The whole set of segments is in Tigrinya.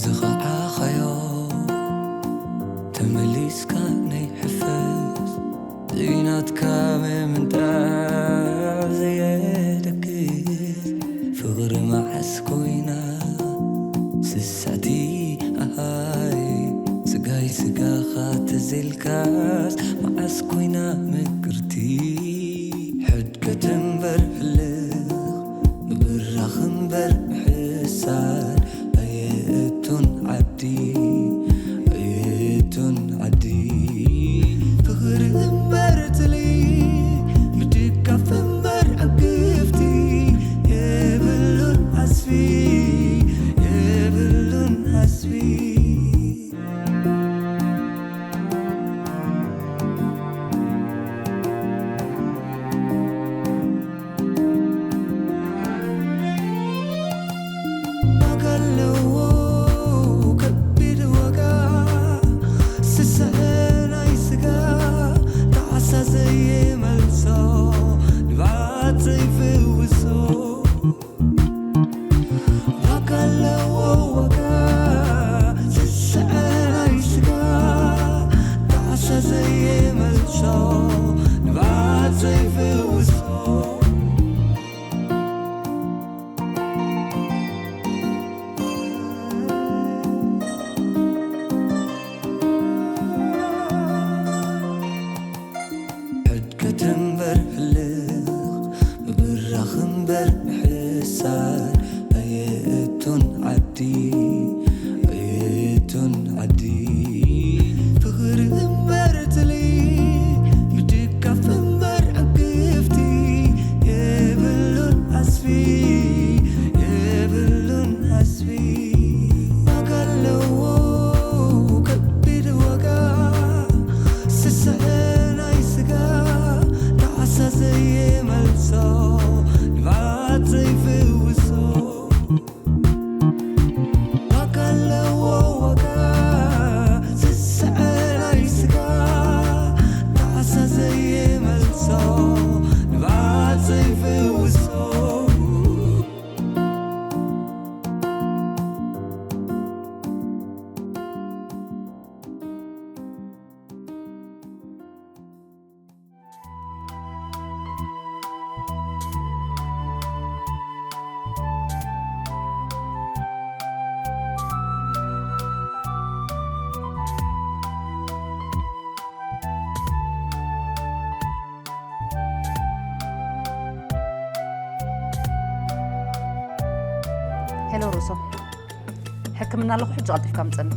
ዝኸዓኻዮ ተመሊስካ ናይ ሕፈስ ዘይናትካ ምምንጣር ዘየደግስ ፍቕሪ መዓስ ኮይና ስስዕቲ ኣሃይ ስጋይ ስጋኻ ተዘልካስ መዓስ ኮይና ምቅርቲ ሕድገት እምበር ህልኽ ምብራኽ እምበር ምሕሳር ኣየእቱን ዓዲ ኣየእቱን ዓዲ ፍቕሪ እምበር ትሊ ምድጋፍ እምበር ዕግፍቲ የብሉን ዓስቢ የብሉን ዓስቢ ዋጋ ኣለዎ ከቢድ ዋጋ ስስዐ ናይ ስጋ ጣዕሳ ዘይመልሶ ንብዓት ዘይፍውሶ ዋጋ ኣለዎ ዋጋ ስስዐ ናይ ስጋ ጣዕሳ ዘይመልሶ ንብዓት ዘይፍውሶ ሕድገት እምበር ህልኽ ምብራኽ እምበር ምሕሳር ኣየእቱን ዓዲ ኣየእቱን ዓዲ ፍቕሪ እምበር ትሊ ምድጋፍ እምበር ዕግፍቲ የብሉን ዓስቢ የብሉን ዓስቢ ዋጋ ኣለዎ ከቢድ ዋጋ ስስዐ ናይ ስጋ ጣዕሳ ዘይመልሶ ንብዓት ዘይፍውሶ ዋጋ ኣለዎ ዋጋ ስስዐ ናይ ስጋ ጣዕሳ ዘይመልሶ ንብዓት ዘይፍውሶ ሄሎ ሮሶ፣ ሕክምና ኣለኹ፣ ሕጂ ቀልጢፍካ ምጸኒ።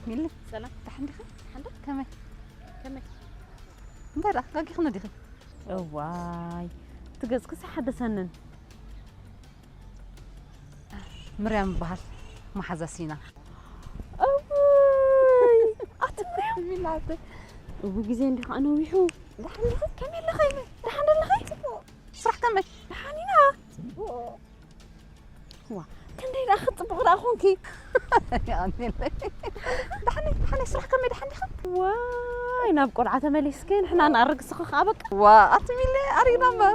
ሚሊ፣ ሰላም። ደሓን ዲኺ? ደሓን ዶ? ከመይ? ከመይ? እንታይ ደኣ፣ ጋጊኽኒ ዲኺ? እዋይ፣ እቲ ገጽክስ ኣይሓደሰንን። ምርያም እበሃል፣ መሓዛ ሲና። እውይ፣ ኣቲ ምርያም ሚላተ። እቡ ግዜ እንዲኻ ነዊሑ። ደሓን ዲኺ? ከመይ ኣለኺ? ደሓን ዶ ኣለኺ? ጽቡቕ። ስራሕ ከመይ? ደሓን ኢና። ጽቡቕ። ዋ፣ ክንደይ ደኣ ክትጽብቕ ደኣ ኾንኪ? የቐንየለይ። ደሓን፣ ደሓን፣ ስራሕ ከመይ ደሓን ዲኻ? ዋይ፣ ናብ ቆልዓ ተመሊስኪ፣ ንሕና ንኣርግ ስኺ ከኣ በቃ። ዋ፣ ኣቲ ሚሊ፣ ኣሪግና እምበር።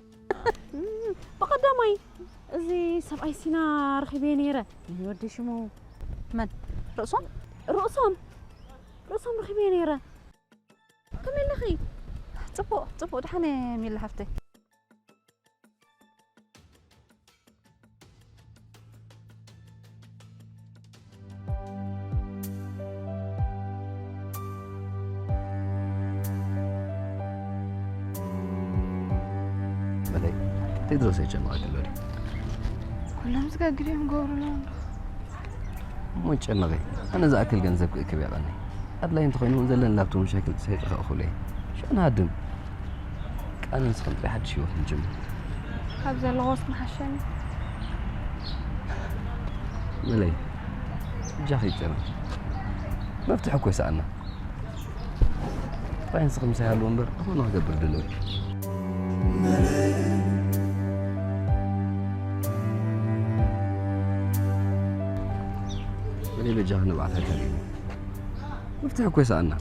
እም፣ ብቐዳማይ፣ እዚ ሰብኣይ ሲና ረኺበዮ ነይረ። መን እዩ ወዲ ሽሙ? መን? ርእሶም? ርእሶም። ርእሶም ረኺበዮ ነይረ። ከመይ ኣለኺ? ጽቡቕ፣ ጽቡቕ፣ ደሓን እየ ሚሊ ሓፍተይ። በለይ፣ ቴድሮስ ኣይጨንቐኪ ዶ? ኩሎም ዝገግድ እዮም ገብሩሎም። እሞ ይጨነቒ፣ ኣነ ዝኣክል ገንዘብ ክእክብ የቐኒ። ኣድላይ እንተኾይኑ እውን ዘለኒ ላፕቶፕ ሻይክል ሰይጠኸእኹለይ። ሽዑ ንሃድም። ኣነ ንስኽን ጥራይ ሓድሽ ህይወት ንጅምር። ካብ ዘለኹስ ምሓሸኒ። መለይ፣ እጃኺ ይጨነቕ። መፍትሒ እኮ ይሰኣና። ጥራይ ንስኺ ምሳይ ሃልዎ እምበር፣ ዝኾነ ክገብር ድልው እየ። መለይ፣ በጃኺ ንብዓት ኣይተርእይኒ። መፍትሒ እኮ ይሰኣና።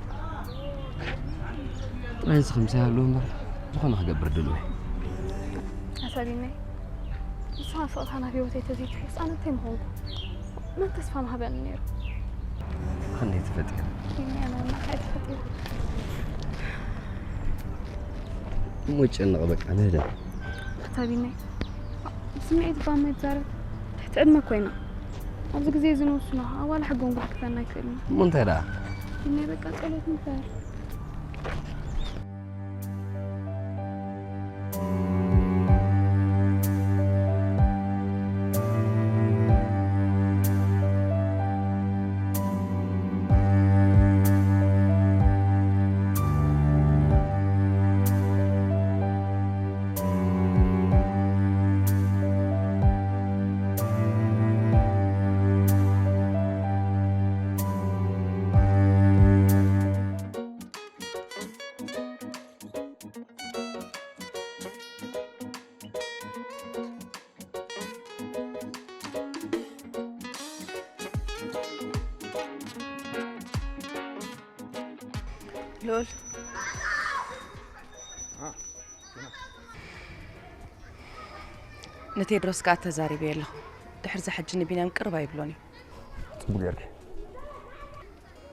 ጥራይ ንስኺ ምሳይ ሃልዎ እምበር፣ ዝኾነ ክገብር ድልው እየ። ኣሳቢነይ፣ ንስኻ ፍቕርኻ ናብ ህይወተይ ተዘይትሕውስ ኣነ እንታይ ምኾንኩ? መን ተስፋ ምሃበኒ ነይሩ? ክንደይ ተፈጢሩ? ቢኒ፣ ኣነ እውን ንዓኻ እየ ተፈጢሩ። እሞ ይጨነቕ በቃ፣ ንህደም። ኣታ ቢኒ፣ ብስምዒት እባ እሞ ይዛረብ። ትሕቲ ዕድመ እኮ ኢና። ኣብዚ ግዜ እዚ ንውስኖ፣ ኣዋላ ሕጎም ክሕግዘና ኣይክእልን። እሞ እንታይ ደኣ? ቢኒ፣ በቃ ጸሎት ንግበር። ልኡል፣ ንቴድሮስ ከኣ ተዛሪበዮ ኣለኹ። ድሕርዚ ሕጂ ንቢንያም ቅርብ ኣይብሎን እዩ። ጽቡቕ ጌርኪ።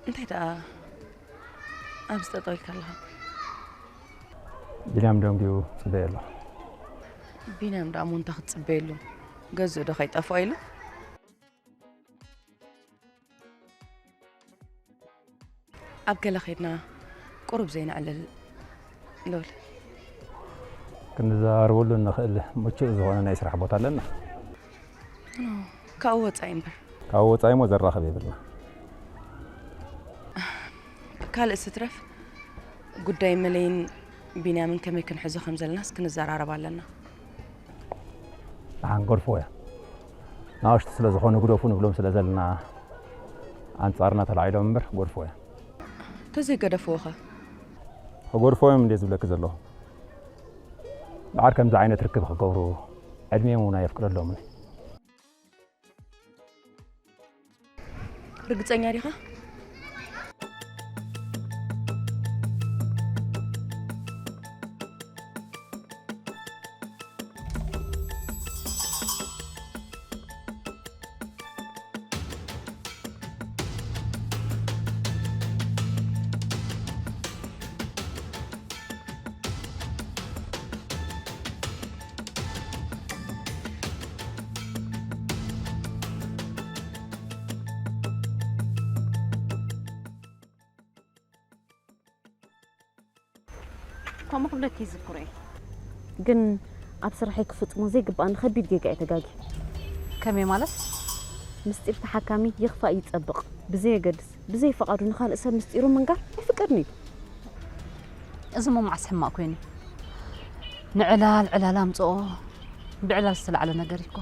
እንታይ ደኣ ኣብዚ ጠጠው ኢልካ ኣለኻ? ቢንያም ደንጉዩ ጽበየ ኣሎ። ቢንያም ደኣ እሞ እንታይ ክትጽበየሉ? ገዝኡ ዶ ከይጠፍኦ ኢሉ? ኣብ ገለ ኸይድና ቁሩብ ዘይነዕልል ሎል? ክንዘራረበሉ እንኽእል ምቹእ ዝኾነ ናይ ስራሕ ቦታ ኣለና። ኖ፣ ካብኡ ወጻኢ እምበር። ካብኡ ወጻኢ እሞ ዘራኽብ የብልና። ካልእ ስትረፍ፣ ጉዳይ መለይን ቢንያምን ከመይ ክንሕዞ ከም ዘለናስ ክንዘራረብ ኣለና። ንሓን ገድፍዎ እያ። ንኣሽቱ ስለ ዝኾኑ ግደፉ ንብሎም ስለ ዘለና ኣንጻርና ተላዒሎም እምበር ክገድፍዎ እያ። ተዘይገደፍዎ ኸ? ክገድፍዎ እዮም እንድየ ዝብለኪ ዘለኹ። ደሓር ከምዚ ዓይነት ርክብ ክገብሩ ዕድሜኦም እውን ኣየፍቅደሎምን። ርግጸኛ ዲኻ? ከምኡ ክብለኪ ይዝክሮ እየ። ግን ኣብ ስራሐይ ክፍጽሞ ዘይግብኣኒ ከቢድ ጌጋ እየ ተጋግየ። ከመይ ማለት? ምስጢር ተሓካሚ ይኽፋእ ይጸብቕ ብዘየገድስ፣ ብዘይ ፍቓዱ ንኻልእ ሰብ ምስጢሩ ምንጋር ኣይፍቀድን እዩ። እዚ እሞ መዓስ ሕማቕ ኮይኑ? ንዕላል ዕላል ኣምጽኦ፣ ብዕላል ዝተላዕለ ነገር እዩ እኮ።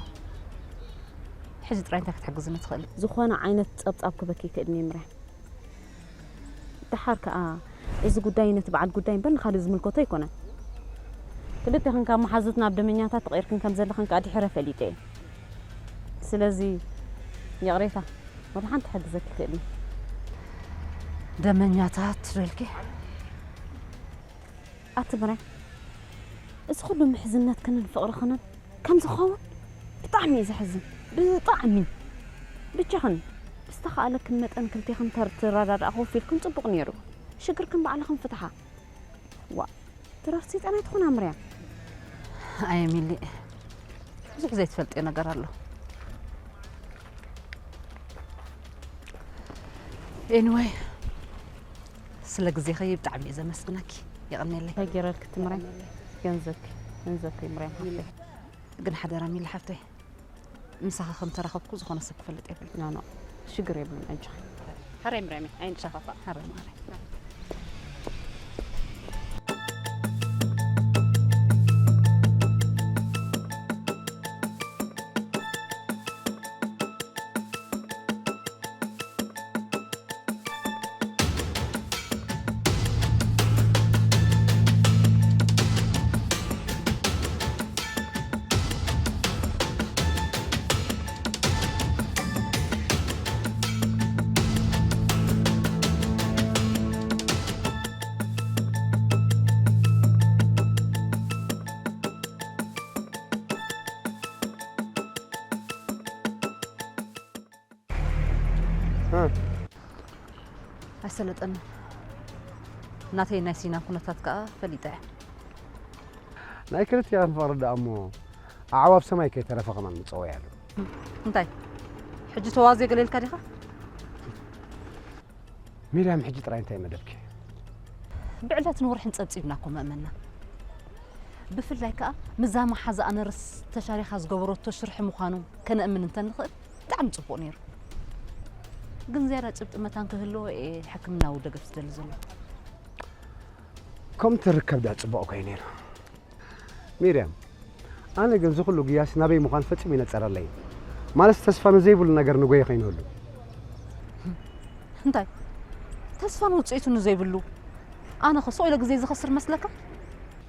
ሕጂ ጥራይ እንታይ ክትሕግዝኒ ትኽእል? ዝኾነ ዓይነት ጸብጻብ ክበኪ ይክእልኒ እየ ምርያም። ደሓር ከኣ እዚ ጉዳይ ነቲ በዓል ጉዳይ እምበር ንኻልእ ዝምልከቶ ኣይኮነን። ክልቴኽን ካብ መሓዙት ናብ ደመኛታት ተቐይርክን ከም ዘለኽን ከኣ ድሒረ ፈሊጠ እየ። ስለዚ ይቕሬታ፣ ወላ ሓንቲ ክሕግዘኪ ይክእልኒ። ደመኛታት ትደልኪ? ኣቲ ምርያም፣ እዚ ኩሉ ምሕዝነትክንን ፍቕርኽንን ከም ዝኸውን ብጣዕሚ እዩ ዘሕዝን። ብጣዕሚ። ብቻኽን ብዝተኻእለክን መጠን ክልቴኽን ተር-፣ ትረዳድኣ ኮፍ ኢልክን ጽቡቕ ነይሩ። ሽግርክን ባዕልኽን ፍትሓ። ዋ፣ ድራር ሰይጣን ኣይትኹና ምርያም። ኣየ ሚሊ፣ ብዙሕ ዘይትፈልጥዮ ነገር ኣሎ። ኤኒወይ፣ ስለ ግዜኺ ብጣዕሚ እየ ዘመስግነኪ። የቐንየለይ። እንታይ ገይረልኪ ትምራይ? ገንዘብኪ፣ ገንዘብኪ ምርያም ሓፍተይ። ግን ሓደራ ሚሊ ሓፍተይ፣ ምሳኺ ከም ተራኸብኩ ዝኾነ ሰብ ክፈልጥ የብሉን። ኖ፣ ኖ፣ ሽግር የብሉን፣ ኣጆኺ። ሓራይ ምርያመይ፣ ኣይንተኻፋእ። ሓራይ ማዓረይ። እ። ኣይሰለጠንን። ናተይ ናይ ሲናን ኩነታት ከኣ ፈሊጠ እየ። ናይ ክልቲኣን ፍቕሪ ደኣ እሞ ኣዕዋፍ ሰማይ ከይተረፈ ከማን ምጸወያ ኣሎ። እንታይ? ሕጂ ተዋዜ ገለ ኢልካ ዲኻ? ሚርያም፣ ሕጂ ጥራይ እንታይ መደብኪ? ብዕለትን ወርሕን ጸብጺብና እኮ መእመና። ብፍላይ ከኣ ምስዛ መሓዛኣ ነርስ ተሻሪኻ ዝገበረቶ ሽርሒ ምዃኑ ከነእምን እንተንኽእል ብጣዕሚ ጽቡቕ ነይሩ። ግን ዝያዳ ጭብጢ መታን ክህልዎ እየ ሕክምናዊ ደገፍ ዝደሊ ዘለኹ። ከም ትርከብ ደኣ ጽቡቕ እኮ እዩ ነይሩ። ሚርያም፣ ኣነ ግን ዝኹሉ ግያሲ ናበይ ምዃን ፈጺሙ ይነጸረለይን። ማለት ተስፋ ንዘይብሉ ነገር ንጎየ ከይንህሉ። እንታይ? ተስፋን ውጽኢቱ ንዘይብሉ ኣነ ኸ ስቕ ኢለ ግዜ ዝኸስር መስለካ?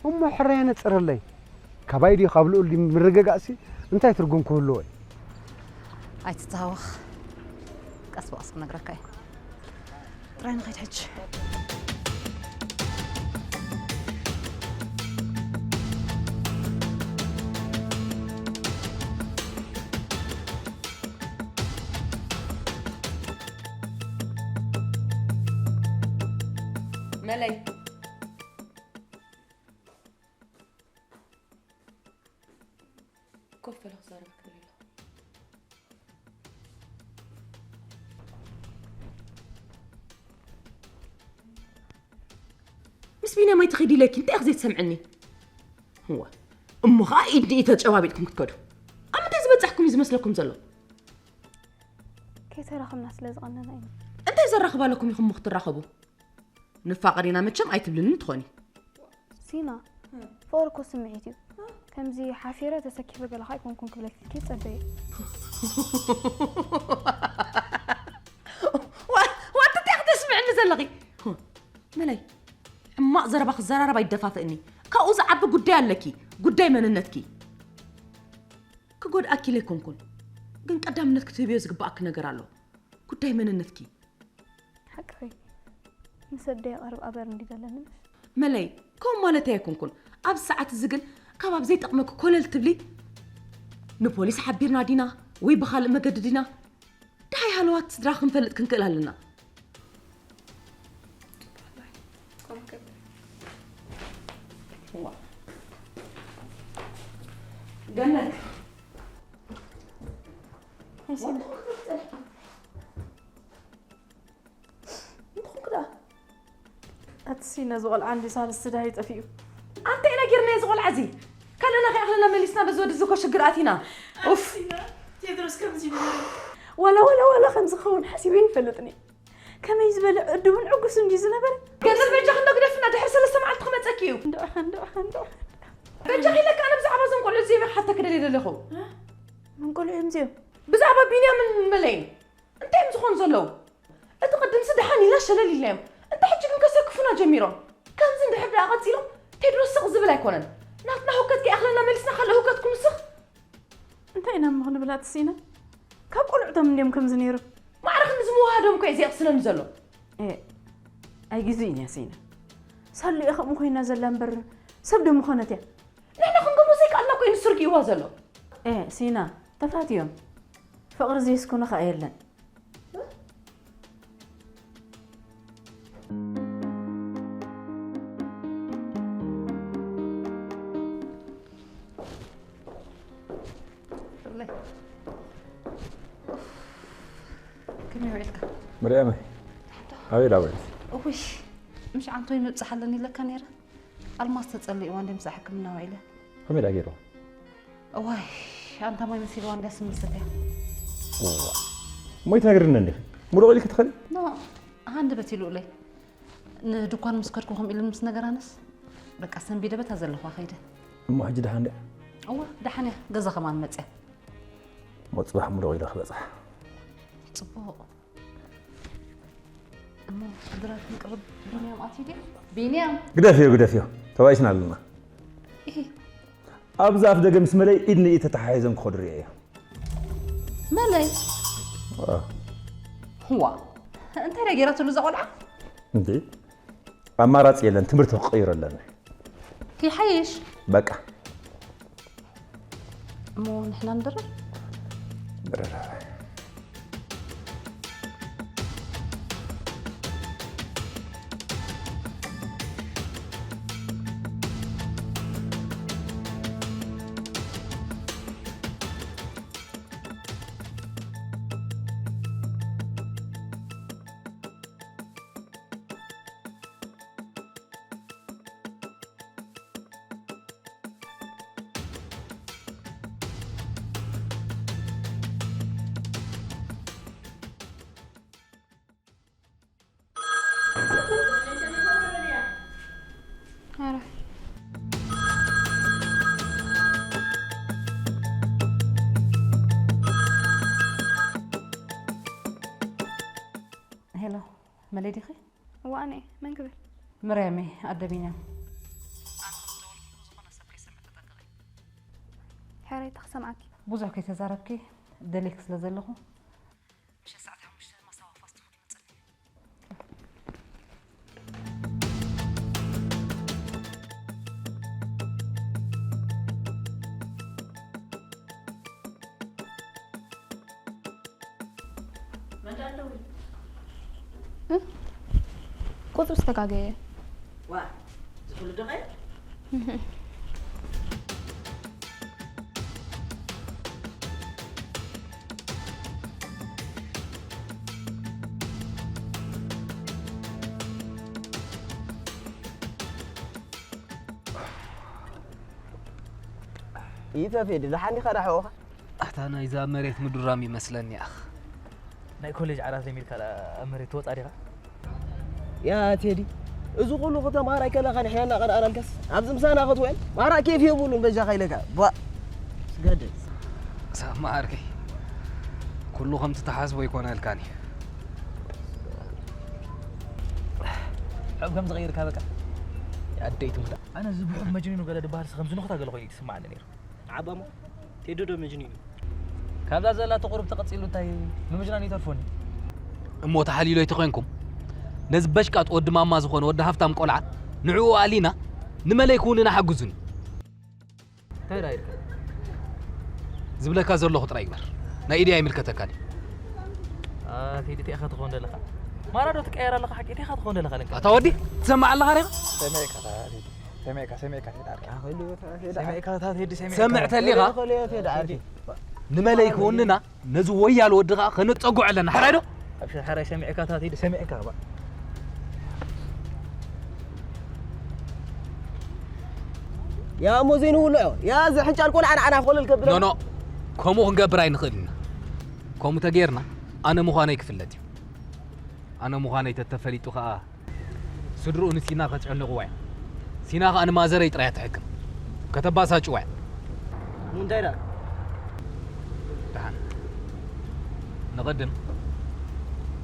እሞ ሕራይ ነጸረለይ። ካባይ ድዩ ካብ ልኡል ድዩ ምርግጋእሲ እንታይ ትርጉም ክህልዎ እዩ? ኣይትተሃወኽ። ቀስ ብቐስ ክነግረካ እየ። ጥራይ ንኸይድ ሕጂ። መለይ። ኮፍ በል ክዛረበክ ደልየ ኣለኹ። ምስ ቢንያም ኣይትኺዲ ኢለኪ፣ እንታይ ኢኺ ዘይትሰምዕኒ? እዋ፣ እሞ ኸኣ ኢድ ንኢድ ተጨባቢጥኩም ክትከዱ። ኣብ ምንታይ ዝበጻሕኩም እዩ ዝመስለኩም ዘሎ? ከይተራኸብና ስለ ዝቐነና ኢና። እንታይ ዘራኽብ ኣለኩም ኢኹም እሞ ክትራኸቡ? ንፋቐር ኢና መቸም ኣይትብልንን ትኾኒ። ሲና፣ ፍቕሪ እኮ ስምዒት እዩ። ከምዚ ሓፊረ ተሰኪፈ ገለኻ ኣይኮንኩን ክብለኪ ከይጸበየ። ዋ-፣ ዋትት ኢኺ ተስምዕኒ ዘለኺ? መለይ፣ ሕማቕ ዘረባ ክዘራረብ ኣይደፋፍእኒ። ካብኡ ዝዓቢ ጉዳይ ኣለኪ፣ ጉዳይ መንነትኪ። ክጎድኣኪ ኢለ ኣይኮንኩን፣ ግን ቀዳምነት ክትህብዮ ዝግብኣኪ ነገር ኣሎ። ጉዳይ መንነትኪ። ሓቅኺ። ምስ ኣደይ ቀርብ ኣበር እንዲ ዘለኒ ምሽ? መለይ፣ ከምኡ ማለተይ ኣይኮንኩን። ኣብ ሰዓት እዚ ግን ካብ ኣብ ዘይጠቕመኪ ኮለል ትብሊ። ንፖሊስ ሓቢርና ዲና ወይ ብኻልእ መገዲ ዲና? ደሃይ ሃለዋት ስድራ ክንፈልጥ ክንክእል ኣለና። ገነት። እንታይ ኮንክ ደኣ? ኣቲ ሲና፣ እዚ ቆልዓ እንዲ ሳልስቲ ደሃይ ጠፊኡ። ኣንታይ ኢና ጌርናዮ እዚ ቆልዓ እዚ? ካልእና ከይኣኽለና መሊስና በዚ ወዲ እዚ እኮ ሽግር ኣቲና። ኡፍ። ኣቲ ሲና፣ ቴድሮስ ከምዚ ይብል። ዋላ ዋላ ዋላ ከም ዝኸውን ሓሲበ ይፈልጥኒ። ከመይ ዝበለ ዕዱብን ዕጉስን ድዩ ዝነበረ? ገንዘብ በጃ ክንዶ ግደፍና፣ ድሕሪ ሰለስተ መዓልቲ ክመጸኪ እዩ። እንዶ እንዶ እንዶ በጃ ኢለካ፣ ኣነ ብዛዕባ እዞም ቆልዑ እዚኦም ክሓተኪ ደልየ ዘለኹ። ምን ቆልዑ እዮም እዚኦም? ብዛዕባ ቢንያምን መለይን እንታይ እዮም ዝኾኑ ዘለዉ? እቲ ቅድምሲ ደሓን ኢልና ሸለል ኢልናዮም። እንተ ሕጂ ግን ከሰክፉና ጀሚሮም። ከምዚ እንድሕር ደኣ ቀጺሎም፣ ቴድሮስ ስቕ ዝብል ኣይኮነን። ናትና ህውከት ከይኣኽለና መሊስና ካልእ ህውከት ክንውስኽ። እንታይ ኢና እሞ ክንብል ኣትሲና? ካብ ቆልዑቶም እንድዮም ከምዚ ነይሩ። ማዕረ ክንዲ ዝምውሃዶም እኮ እዩ ዘየቕስነኒ ዘሎ። ኤ፣ ኣይግዝእን እያ ሲና። ሳሉ እያ ከምኡ ኮይና ዘላ እምበር ሰብ ዶ ምኾነት እያ? ንሕና ክንገብሮ ዘይከኣልና እኮ እዩ ንሱ ርጊእዋ ዘሎ። ኤ፣ ሲና፣ ተፋትዮም። ፍቕሪ ዘየስኩኑ ኸኣ የለን። ከመይ ውዒልካ? መርያመይ፣ ኣበይ ዳ ውዒልኪ? እውይ፣ ምሽ ዓንቶይ ምብጻሕ ኣለኒ ኢለካ ነይረ። ኣልማዝ ተጸሊእዋ እንደ ምሳሕ ሕክምና ውዒለ። ከመይ ዳ ገይርዋ? እዋይ፣ ኣንታ ማይ መሲልዋ እንድያ ስምስል እያ። እዋ። እሞ ይትነግርኒ እንዲኺ? ሙሉቕ ኢልኪ ትኸዲ? ኖ፣ ሃንደበት ኢሉለይ። ንድኳን ምስ ከድኩ ከምኡ ኢሉ ምስ ነገራንስ፣ በቃ ሰንቢደ በታ ዘለኹዋ ከይደ። እሞ ሕጂ ደሓን ድያ? እዋ፣ ደሓን እያ። ገዛ ከማን መጽያ። እሞ ጽባሕ ሙሉቕ ኢለ ክበጽሕ። ጽቡቕ። እሞ ድራር ክንቅርብ ቢንያም ኣትዩ ድዩ? ቢንያም! ግደፍዮ፣ ግደፍዮ። ተባኢስና ኣለና። ኢሂ። ኣብዚ ኣፍ ደገ ምስ መለይ ኢድ ንኢድ ተተሓሒዞም ክኸዱ ርእየዮ። መለይ? ዋ። ዋ። እንታይ ደኣ ገይራትሉ እዛ ቆልዓ? እንዴ? ኣማራጺ የለን፣ ትምህርቲ ክቕይር ኣለኒ። ይሓይሽ። በቃ። እሞ ንሕና ንድረር? ድረር። ሄሎ፣ መለይ ዲኺ? እዋ፣ ኣነ እየ። መን ክብል? መርያም እየ፣ ኣደ ቢንያም። ኣነ ምስ ደወልኩ ዝኾነ ሰብ ከይሰምዕ ተጠንቀቒ። ሕራይ፣ እንታይ ክሰምዓኪ? ብዙሕ ከይተዛረብኪ፣ ደልየኪ ስለ ዘለኹ። ምሸት ሰዓት ሓሙሽተ ማሳዋ ፋስት ፉድ መጸኒ። መን ደኣ ደዊሉ? እ? ቁጽሪ ዝተጋገየ። ዋ፣ ዝኹሉ ዶ ኸ? ኢተፌ፣ ደሓን ዲኻ ዳሕኦኻ? ኣታ ናይዛ መሬት ምዱራም ይመስለኒ ኣኽ። ናይ ኮሌጅ ዓራት ለሚድካ ደኣ ኣብ መሬት ትወጻ ዲኻ? ያ ቴዲ፣ እዚ ኩሉ ክተምሃር ኣይከለኻ ንሕና እናቐናእናልካስ ኣብዚ ምሳና ክትውዕል ማራ ኬፍ የብሉን በጃኻ ኢለካ። ቧ፣ ስጋደ። ሳማ ዓርከይ፣ ኩሉ ከምቲ ትሓስቦ ኣይኮነልካን እዩ። ሕብ ከም ዝቐይርካ በቃ። ኣደይ ትሙት። ኣነ እዚ ብሑብ መጅኒኑ ገለ ድበሃልስ ከም ዝንኹታ ገለ ኮይኑ እዩ ትስምዓኒ ነይሩ። ዓባሞ ቴዶ ዶ መጅኒኑ? ካብዛ ዘላቶ ቁሩብ ተቐጺሉ እንታይ ንምጅናን ይተርፎኒ? እሞ ተሓሊሎ ኣይተኾይንኩም? ነዚ በሽቃጥ ወዲ ማማ ዝኾነ ወዲ ሃፍታም ቆልዓ ንዕኡ ኣሊና ንመለይ ክውንና ሓግዙኒ። እንታይ ደኣ ኢልካ? ዝብለካ ዘለኹ ጥራይ ግበር። ናይ ኢደይ ኣይምልከተካን እዩ። ኣቲ ኢዲ እንታይ ኢኻ ትኾን ዘለኻ? ማራ ዶ ትቀየር ኣለኻ? ሓቂ እንታይ ኢኻ ትኾን ዘለኻ? ለንካ ኣታ ወዲ፣ ትሰማዕ ኣለኻ ዲኻ? ሰሚዕካ፣ ሰሚዕካ፣ ሰሚዕካ፣ ሰሚዕካ፣ ሰሚዕካ፣ ሰሚዕካ፣ ሰሚዕካ፣ ሰሚዕካ። ሰምዕ ተሊኻ? ሰሚዕካ፣ ሰሚዕካ። ንመለይ ክውንና ነዚ ወያል ወዲ ኸዓ ከነጸግዖ ኣለና። ሕራይ ዶ? ኣብ ሸሓራይ ሰሚዕካ ታት ሂድ ሰሚዕካ ባ። ያ እሞ ዘይንውልዖ፣ ያ እዚ ሕንጫል ቆልዓ ንዓና ክኾለል ከብሎ። ኖ፣ ኖ፣ ከምኡ ክንገብር ኣይንኽእልን ኢና። ከምኡ ተጌርና፣ ኣነ ምዃነይ ክፍለጥ እዩ። ኣነ ምዃነይ ተተፈሊጡ ኸኣ ስድርኡ ንሲና ከጨንቕዋ እያ። ሲና ኸኣ ንማዘረይ ጥራይ ትሕክም። ከተባሳጭዋ እያ። ንምንታይ ደኣ? ደሓን። ንቐድም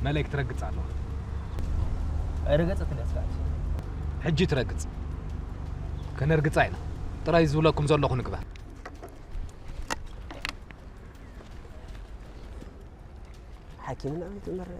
መለይ ክትረግጽ ኣለዋ። ኣይረገጸትን እያ ስርዓት። ሕጂ ትረግጽ። ከነርግጻ ኢና። ጥራይ ዝብለኩም ዘለኹ ንግበር። ሓኪምና ኣይትመርዕ።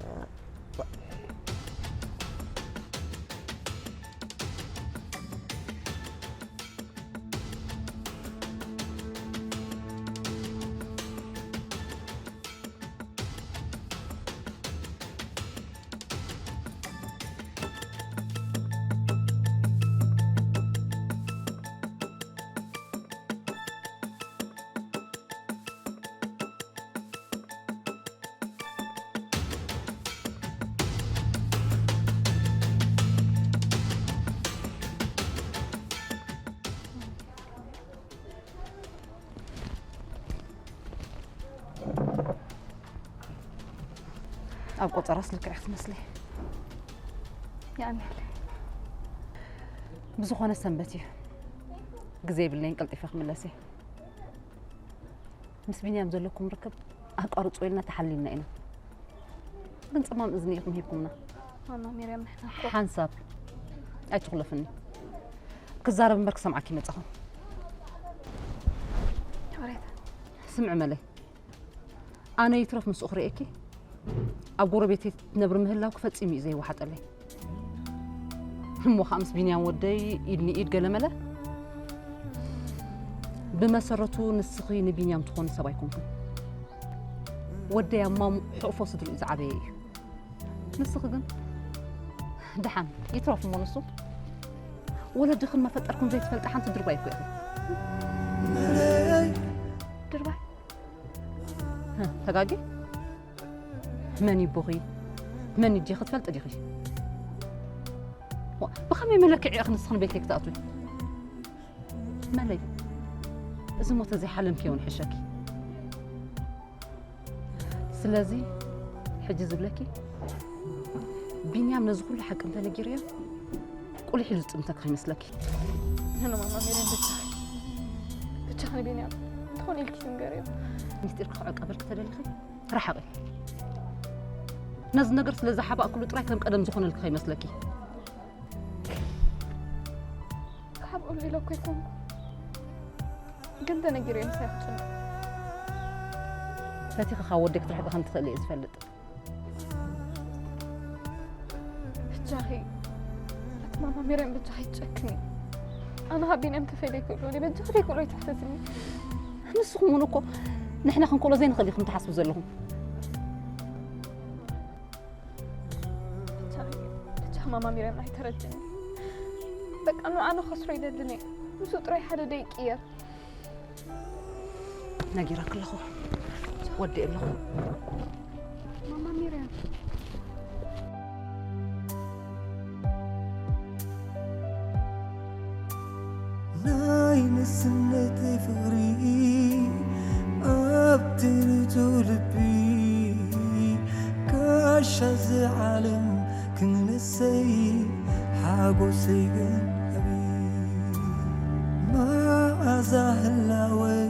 ኣብ ቆጸራስ ልክዕ ክትመስሊ። የቐንየለይ። ብዝኾነ ሰንበት እዩ። ግዜ የብለይን፣ ቀልጢፈ ክምለስ እየ። ምስ ቢንያም ዘለኩም ርክብ ኣቋርጽዎ ኢልና ተሓሊልና ኢና። ግን ጸማም እዝኒ ኢኹም ሂብኩምና። ማማ ሚርያም፣ ንሕና እኮ ሓንሳብ ኣይትኹለፍኒ። ክዛረብ እምበር ክሰምዓኪ መጻኹ። ይቕሬታ። ስምዒ መለይ፣ ኣነ ይትረፍ ምስኡ ክርእየኪ ኣብ ጎረቤተይ ትነብሪ ምህላውኪ ፈጺሙ እዩ ዘይወሓጠለይ። እሞ ኸኣ ምስ ቢንያም ወደይ ኢድ ንኢድ ገለመለ። ብመሰረቱ ንስኺ ንቢንያም ትኾኒ ሰብ ኣይኮንኩን። ወደይ ኣብ ማሙ ሕቑፎ ስድሪኡ ዝዓበየ እዩ። ንስኺ ግን ደሓን ይትረፍ እሞ ንሱ ወለድኽን መፈጠርኩም ዘይትፈልጢ ሓንቲ ድርባይ እኮ ኢኺ። ድርባይ? ህ፣ ተጋጊ? መን ይቦኺ? መን ይዲኺ ትፈልጢ ዲኺ? ዋ፣ ብኸመይ መለክዒ ኢኺ ንስኺ ንቤተይ ክትኣትዊ? መለይ፣ እዚ ሞት ዘይሓለምክዮ ንሕሸኪ። ስለዚ ሕጂ ዝብለኪ፣ ቢንያም ነዚ ኩሉ ሓቂ እንተነጊርዮ፣ ቁሊሕ ኢሉ ዝጥምተኪ ከይመስለኪ። ንማማ ሜሬን ብቻ፣ ብቻ ንቢንያም እንተኾነ ኢልኪ ትንገርዮ። ሚስጢር ክዕቀበልኪ ተደሊኺ፣ ርሓቒ። ነዚ ነገር ስለ ዝሓባእክሉ ጥራይ ከም ቀደም ዝኾነልኪ ከይመስለኪ። ካብ ኦሊሎ እኮ ኣይኮንኩ። ግን ተነጊረዮ ምሳይ ክጭነቕ። ፈቲኺ ካብ ወደይ ክትርሕቂ ከም ትኽእሊ እየ ዝፈልጥ። ብጃኺ፣ ኣቲ ማማ ሜርያም፣ ብጃኺ ትጨክኒ። ኣነ ካብ ቢንያም ተፈይደ ይክእሎ፣ እኔ በጃኺ ዘይክእሎ ኣይትሕተትኒ። ንስኹም እውን እኮ ንሕና ክንክእሎ ዘይንኽእል ኢኹም ትሓስቡ ዘለኹም። ብቻ፣ ብቻ ማማ ሚረም ኣይተረድእኒ። በቃ፣ ኖ፣ ኣነ ከስሮ ይደልን እየ። ንሱ ጥራይ ሓደ ደይቂ እየ። ነጊረክ ኣለኹ። ወዲእ ኣለኹ። ማማ ሚረም። ናይ ንስነተይ ፍቕሪ ኣብ ትርቱ ልቢ፣ ጋሻ እዚ ዓለም ክንሰይ ሓጎሰይ ግን ዓቢ። መዓዛ ህላወይ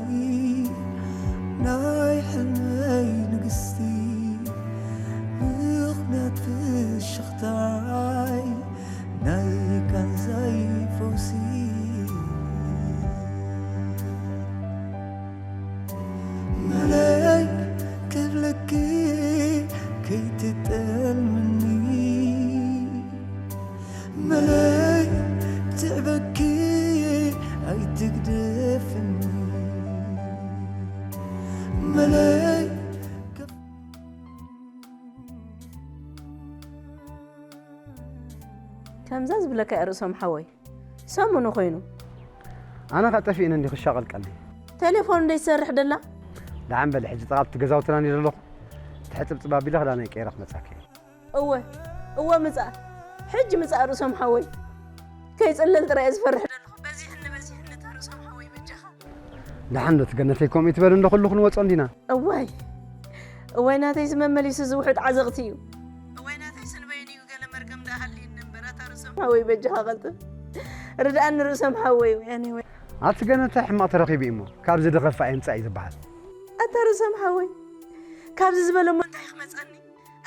ናይ ሕልመይ ንግስቲ፣ ምኽንያት ፍሽኽታይ ናይ ቃንዛይ ፈውሲ። መለይ ክብለኪ ከይትጠልምኒ፣ መለይ ትዕበኪ ኣይትግደፍኒ፣ መለይ ከፍ- ከምዛ ዝብለካ እየ ርእሶም ሓወይ። ሰሙኑ ኮይኑ። ኣነ ኸኣ ጠፊእኒ እንዲ ክሻቐል ቀሊ። ቴሌፎን እንደ ይሰርሕ ደላ? ደሓን በሊ፣ ሕጂ ጥቓ ኣብቲ ገዛውትና እንዲ ዘለኹ፣ ትሕጽብጽብ ኣቢለ ክዳነይ ቀይረ ክመጻኪ እየ። እወ፣ እወ ምጻእ። ሕጂ ምጻእ ርእሶም ሓወይ። ከይጽለል ጥራይ እየ ዝፈርሕ ደለኹ። በዚሕኒ፣ በዚሕኒ እታ ርእሶም ሓወይ በጃኻ። ደሓን ዶ ትገነተይ ከምኡ ትበል እንዶ ኩሉ ክንወጾ እንዲና? እዋይ፣ እዋይ ናተይስ መመሊሱ ዝውሕጥ ዓዘቕቲ እዩ። እዋይ ናተይስ ንበይኑ እዩ ገለ መርገም ደኣ ሃልዩኒ እምበር ኣታ ርእሶም ሓወይ በጃኻ ቀልጥፍ። ርድኣኒ ርእሶም ሓወይ ወያኔ ወይ። ኣቲ ገለ እንታይ ሕማቕ ተረኺቡ እዩ እሞ ካብዚ ዝኸፍእ ኣይምጻእ እዩ ዝበሃል። ኣታ ርእሶም ሓወይ ካብዚ ዝበለ እሞ እንታይ ክመጸኒ?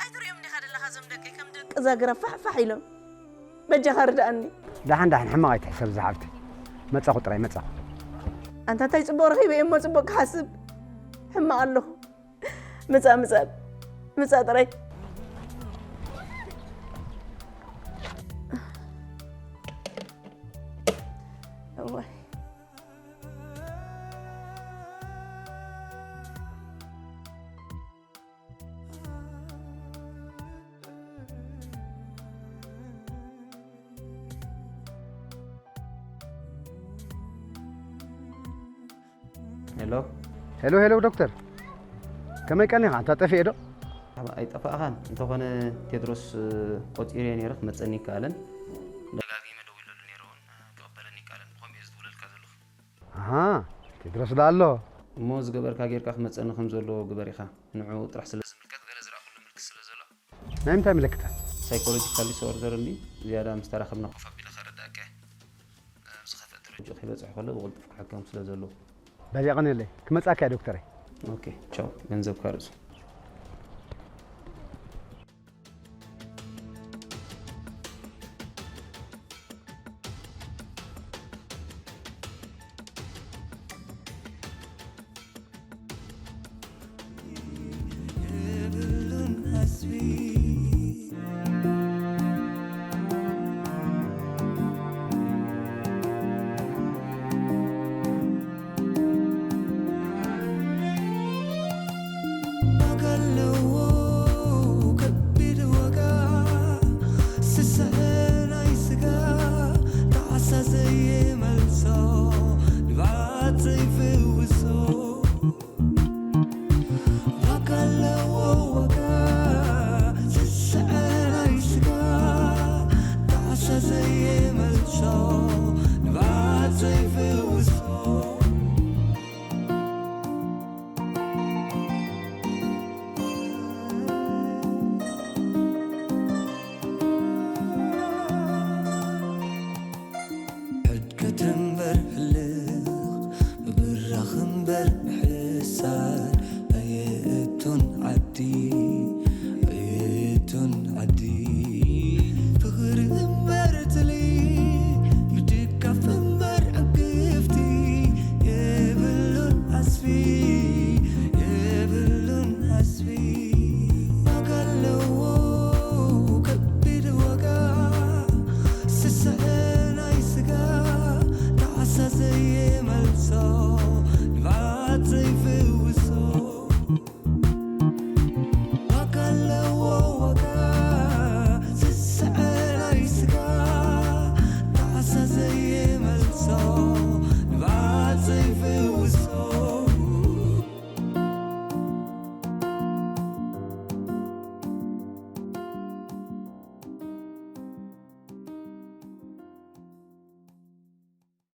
ኣይትርእዮም ዲኻ ደለኻ እዞም ደቀይ ከም ደቂ ዛግራ ፋሕፋሕ ኢሎም። በጃኻ ርድኣኒ። ደሓን ደሓን ሕማቕ ኣይትሕሰብ ዝሓፍቲ። መጻኹ ጥራይ መጻኹ። ኣንታ እንታይ ጽቡቕ ረኺበ እየ እሞ ጽቡቕ ክሓስብ። ሕማቕ ኣለኹ። ምጻእ ምጻእ ምጻእ ጥራይ። እዋይ። ሄሎ። ሄሎ ሄሎ ዶክተር፣ ከመይ ቀኒኻ? ኣንታ ጠፊኤ ዶ? ኣይጠፋእኻን። እንተኾነ ቴድሮስ ቆጺረዮ ነይረ፣ ክመጸኒ ይከኣለን። ደጋጊመ ደዊለሉ ነይረ እውን ክቕበለኒ ይከኣለን። ብኸምኡ እየ ዝድውለልካ ዘለኹ። ኣሃ፣ ቴድሮስ ዶ ኣሎ? እሞ ዝገበርካ ጌርካ ክመጸኒ ከም ዘለዎ ግበር ኢኻ። ንዕኡ ጥራሕ ስለ ዝምልከት ገለ ዝረኣኹሉ ምልክት ስለ ዘሎ። ናይ ምንታይ ምልክታት? ሳይኮሎጂካል ዲስኦርደር እንዲ ዝያዳ ምስ ተራኸብና ኮፍ ኣቢለ ከረዳእካ እየ። ኣብ ዝኸፍአ ደረጃ ከይበጽሕ ከሎ ብቕልጡፍ ክሕከም ስለ ዘለዎ። በል የቐንየለይ። ክመጻካ እየ ዶክተረይ። ኦኬ፣ ቻው። ገንዘብካ ርእሱ።